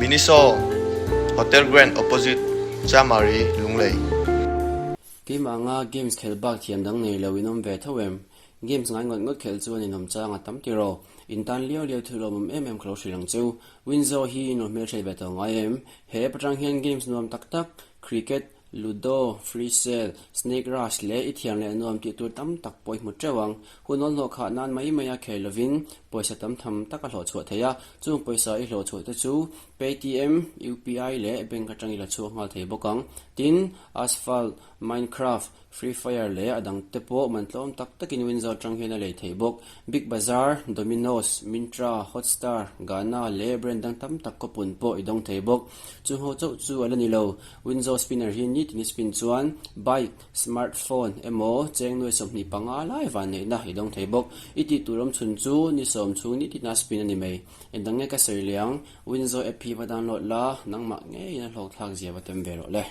Miniso Hotel Grand Opposite, Chamari, Lunglei. Keimah anga games khelh bak thiam dang nei lo in awm ve tho em? Games ngai ngawt ngawt khelh chuan in awm chang a tam tiraw? In tan liau liau thil lawmawm em em ka lo hrilh ang chu. Winzo hi in lo hmelhriat ve tawh ngai em? He app atang hian games nuam tak tak, cricket, Ludo, Free Cell, Snake Rush leh i thiam leh nuam tih tur tam tak pawh i hmu teuh ang. Hun awl hlawh khah nan mai maia khel lovin pawisa tam tham tak a hlawh chhuah thei a, chung pawisa i hlawh chhuah te chu Paytm, UPI leh bank atang i la chhuak nghal thei bawk ang. Tin, Asphalt, Minecraft, Free Fire leh a dang te pawh man tlawm tak takin Winzo atang hian a lei theih bawk. Big Bazaar, Domino's, Myntra, Hotstar, Gaana leh brand dang tam tak khawpun pawh i dawng thei bawk. Chung ho chauh chu a la ni lo. Winzo spinner hi nitin i spin chuan bike, smart phone emaw cheng nuai 25 lai van neihna i dawng thei bawk. I tih tur awm chhun chu ni sawm chhung nitina spin a ni mai. Engdang nge ka sawi leh ang? Winzo app hi va download la, nangmah ngeiin a hlawkthlak zia va tem ve rawh le.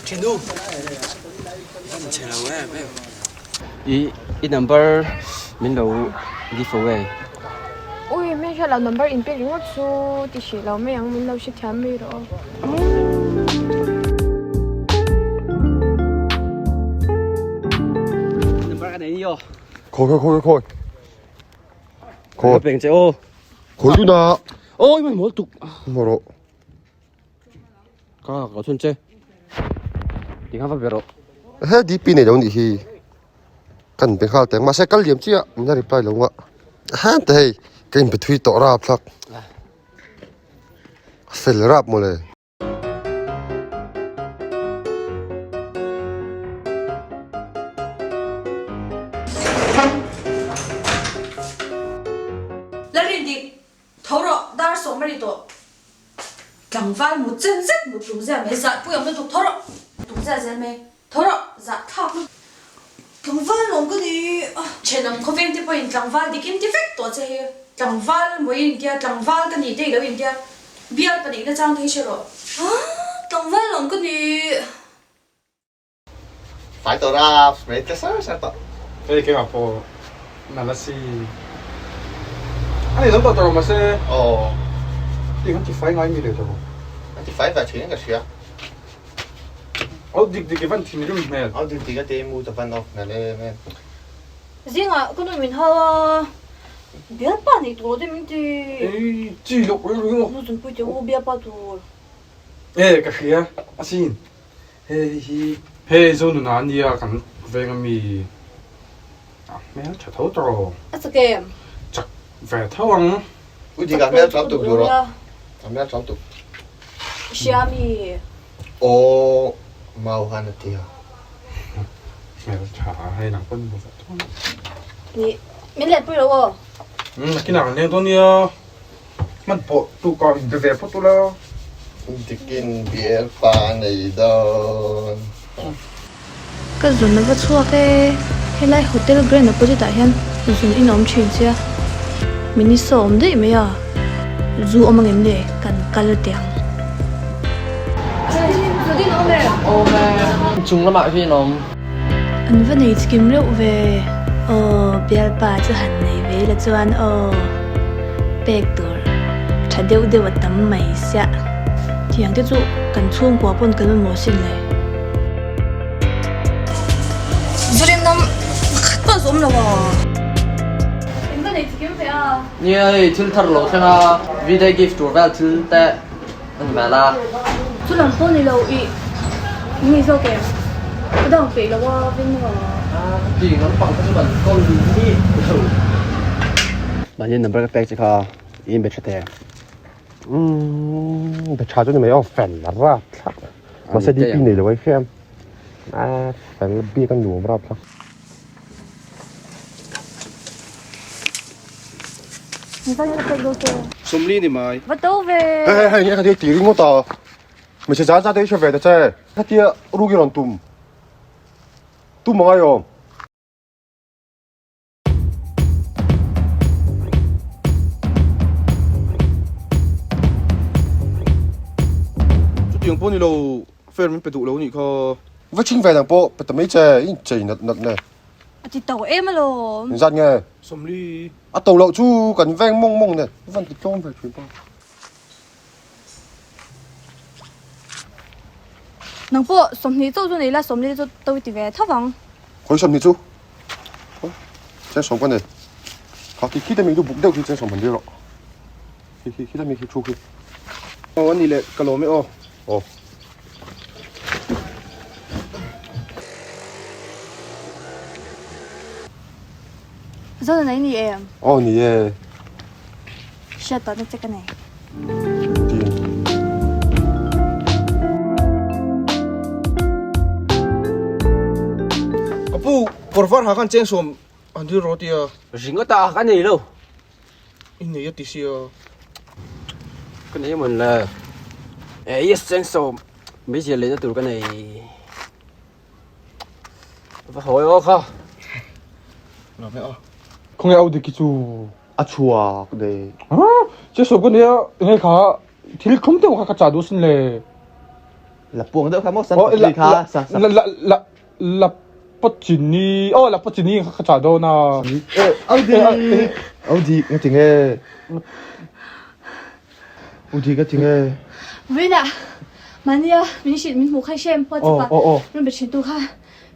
Thinu an che lo em em i i number min lo give away Ui hmel hriat loh number in pek ringawt chu ti hrih lo mai ang min lo hrethiam mai rawh aw. Number ka nei ni aw. Khawi khawi khawi khawi. Khawi peng che aw. Khawi tu na. Oi mai mawl tuk. Maw rawh. Ka ka thun che. Ti kha va be rawh. He DP nei lo nih hi. Kan be nghal teng mahse kal liam chiah min la reply lo nga. Han te hei ka in be thui tawh rap thlak. Fel rap mawle. Lalrindik, tho rawh, dar sawm a ri tawh. Tlangval mut chen zet mut tum zia mai, zah pui ang lutuk, tho rawh. Tum zia zel mai, tho rawh, zah thlak lutuk. Tlangval lawm ka ni a. Thenawm khawveng te pawhin tlangval dik in ti vek tawh che hi. Tlangval mawi in tia, tlangval ka ni te i lo in tia. Bial pahnihna chang te hi hre rawh. Tlangval lawm ka ni. Fai tawh ra, spray tle sar sar tawh. Hei keimah pawh nalh a si. A ni zo tawh tawh mahse. Aw. Ti kan ti fai ngai mi le tawh. Kan ti fai ve thin in ka hria. Aw dik dik i van thinrim hmel. Aw dik dik a te mood a van off hmel em em. Zingah ka nu min hau a, bialpa nei tur te min ti. Ei chi loh reng reng aw. Nu chunpui teh u bialpa tur. E ka hria asin. Hei hi hei Zonuna ania kan veng ami a hmel tha tho tawh. A chak em? Chak ve tho ang. Ui dik a hmel tha tuk duh rawh. A hmel tha tuk. Hria mi. Aw mau han a tia. Hmel tha hei nang pawn hmu ve tho ang. Ni min let pui lo aw. Nakinah kan leng dawn nia. Hman pawh tuk a in be ve phawt ula. Dikin bial pa nei dawn. Ka zun a va chhuak e, helai hotel grand opposite ah hian zun in a awm thin sia, Miniso awm daih mai a, zu awm angem le kan kal teh ang. Chung lamah hian awm. An va nei chikim reuh ve aw bialpa chu han nei ve ila chuan aw pek tur tha deuh deuh a tam mai siah tiang te chu kan chhungkua pawn kan mamawh sin le. Zurin lam pakhat pawh zawm lo a. In va nei chikim ve a. Nia hei thil thar lo thleng a v-day gift tur vel thil te. An vel a. Chu lam pawh ni lo i mi zawk em? Ka dang peih lo a veng a. Ti ngam pang kha chu kan kawl mi lo. Mahni number ka pek che kha i in be tha teh. Umm be tha chu ni mai aw fel rap thlak. Mahse DP nei lo ai hriam. A fel bik a nuam rap thlak. Sawmli ni mai. Va to ve. Hei hei hei ka ti ringawt a. Hmeichhe zan zan te hi hre ve ta che. Khatia ruk i rawn tum. Tum angai awm. Chutiang pawh ni lo, fair min pe duh lo nih kha. Va ching ve dang pawh pe ta mai che, i inchei nat nat ne. A ti to em alawm. Engzat nge? Sawmli. A to loh chu kan veng mawng mawng ne, i van ti tlawm ve thin pa. Nang pawh 20 chauh chu nei la, 40 chu to i ti ve tho vang. Khawi 20 chu? Cheng sawm ka nei. Kha khi khita mi chu buk deuh khi cheng sawm han dir rawh. Khi khi khita mi khi thu khi. Aw ani leh ka lawm e aw. Aw. Zona nei ni em? Aw ni e. Hriat tawhna che ka nei. Ka pu, kawr var ha khan cheng sawm an dil rawh tia. Ringawt a, ka nei lo. I nei a ti sia. Ka nei mawn le. E yes cheng sawm meizial leina tur ka nei. Va hawi aw kha. Lawm e aw. Khawnge au dik hi chu. A chhuak de. Che sawm ka nia enge kha thil thlum deuh kha ka chah duh sin le. La puang deuh kha maw san pakli kha sa sa. La la la pachini oh la pachini kha ka chah dawn a. Au dik au dik nga ti nge. U dik a ti nge. Vina mania min hrilh min hmuh kha i hrem WhatsApp ah rawn be thin tu kha.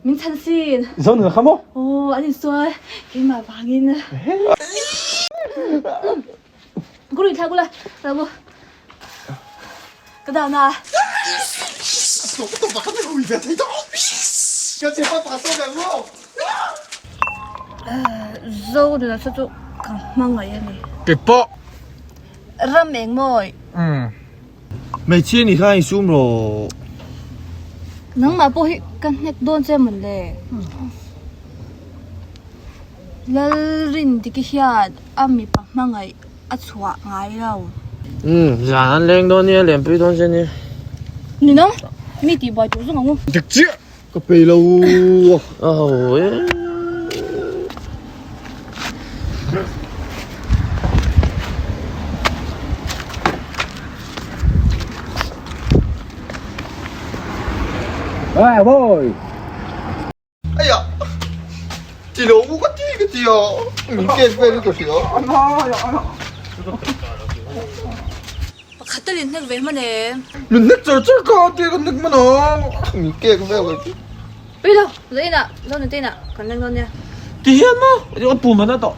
Min chhan sin. Zo nun kha maw? Aw, an insual. Keimah vangin. Guru in thla kula, Ramu. Ka dan a. Zo nun chu chu ka hmangaih a ni. Keipawh. Ram eng mawi. Hmeichhia nih kha insum rawh. Nangmah pawh hi ka hnek dawn che mawn le. Lalrindiki hian a mipa hmangaih a chhuah ngai lo. Umm zan an leng dawn nia lenpui dawn che nia. Ni nang mi tih buai tur zawng ang u. Dik chiah. Ka pei lo. Aw e. Ai boy. Aya. Ti lo ka ti ka ti a. Min case vel ka hria. Pakhat tal in hnek ve hman em? Min hnek char char ka ti ka hnek hman ang. Min kek vel ka ti. Pui lo, zo inah, zo nute inah kan leng dawn nia. Ti hian maw? A pu man a tawh.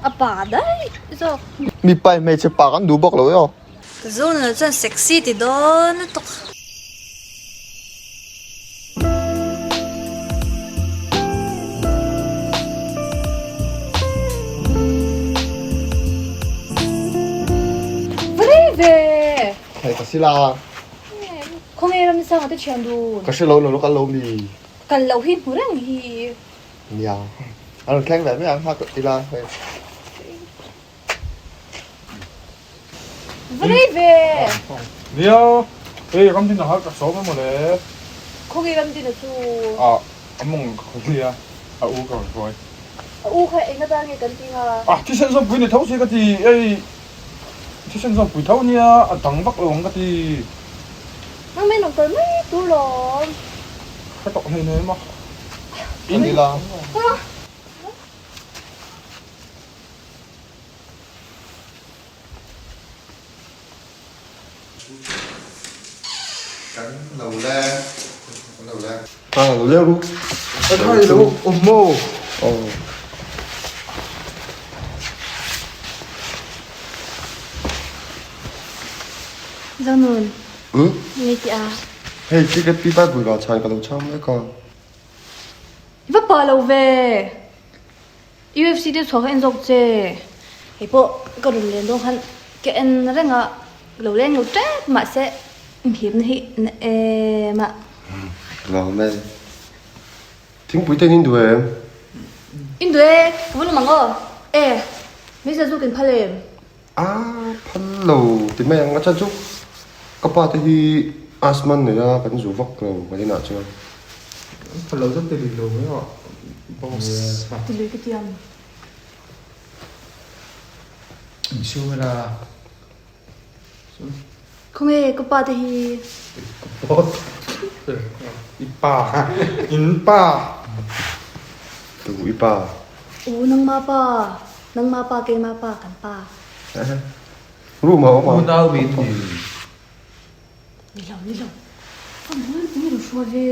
A pa daih zawk. Mipa in hmeichhe pa kan duh bawk lo e aw. Zo nuna chuan sexy ti dawn lutuk. Vei ve! Hei ka sila. Khawnge ram sanga te thian dun. Ka hre lo lo kal lo mi. Kal loh hi hmu reng hi. Nia. A rawn thleng ve mai ang nghak ila hei. Vei ve! Nia, hei ram din ah ka sawm emaw le. Khawnge ram din a chu? Ah, a mawng ka khawi a, a u ka rawn hruai. A u kha eng atan nge kan ti nga? Ah, thisen zawm pui ni tho si ka ti, hei thisen zawm pui tho nia, a dang vak lo ang ka ti. Nang mai rawn kal mai tur lawm. Ka tawh hlei nem a. In ila. Kan lo leng kan lo leng a lo leng ru a thai lo awm maw aw Zonun hmm nge ti a hei ticket pi pai bui la chhan ka lo chang mek a I va pa lo ve. UFC te chhuah ka en zawk che. Hei pawh ka rawn len dawn khan ka en reng a, lo leng lo tep mahse inhlipna hi na em a. Lawm e. Thingpui te in duh em? In duh e, ka va lawm ang aw. E, hmeichhia zawk in phal em? A phal lo ti mai ang a chan chu ka pa te hi asthma an nei a kan zu vak lo kan inah chuan. Phal lo chuan ti lui lo mai a boss. Ti lui ka tiam. Insiam ila. Khawnge ka pa te hi? I pa, in pa. Tu i pa. Aw nangma pa, nangma pa keima pa kan pa. Room ah awm a. Unau min ni. Ni lo, ni lo. Ka mawi pui rawn hruai ve.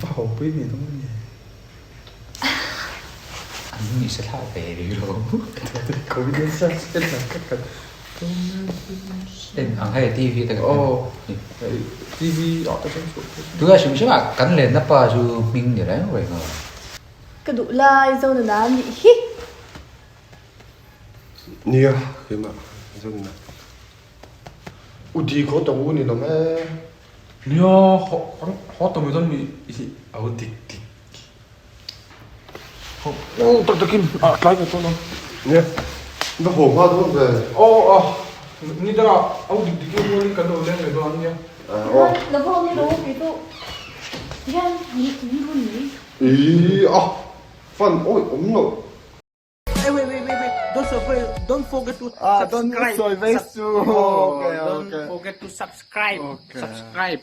A ho pui ni dawn nge. An ni se thlah ve rih lo. En ang hei TV te kan en. TV ah te chuan chhuah phei. Tunah hrim hrim ah kan lenna pa chu hming ni reng reng a. Ka duh lai Zonuna nih hi. Nia, keimah Zonuna. U di khaw tawng u ni lo me. Nia haw tawng dawn mi hi au dik dik. Aw tak takin a tlai ve tawh lo. Nia va haw hma dawn ve. Aw a ni dangah au dik dik in rualin kan lo leng ve dawn ania. Aw. Lo va haw ni lo kei pawh hian min run mai. Ih a fan awih awm loh. Hey, wait, wait, wait, wait. Don't forget, don't forget to Ah, don't subscribe. sawi vei su. Oh, Okay, don't okay. forget to subscribe. Okay. Subscribe.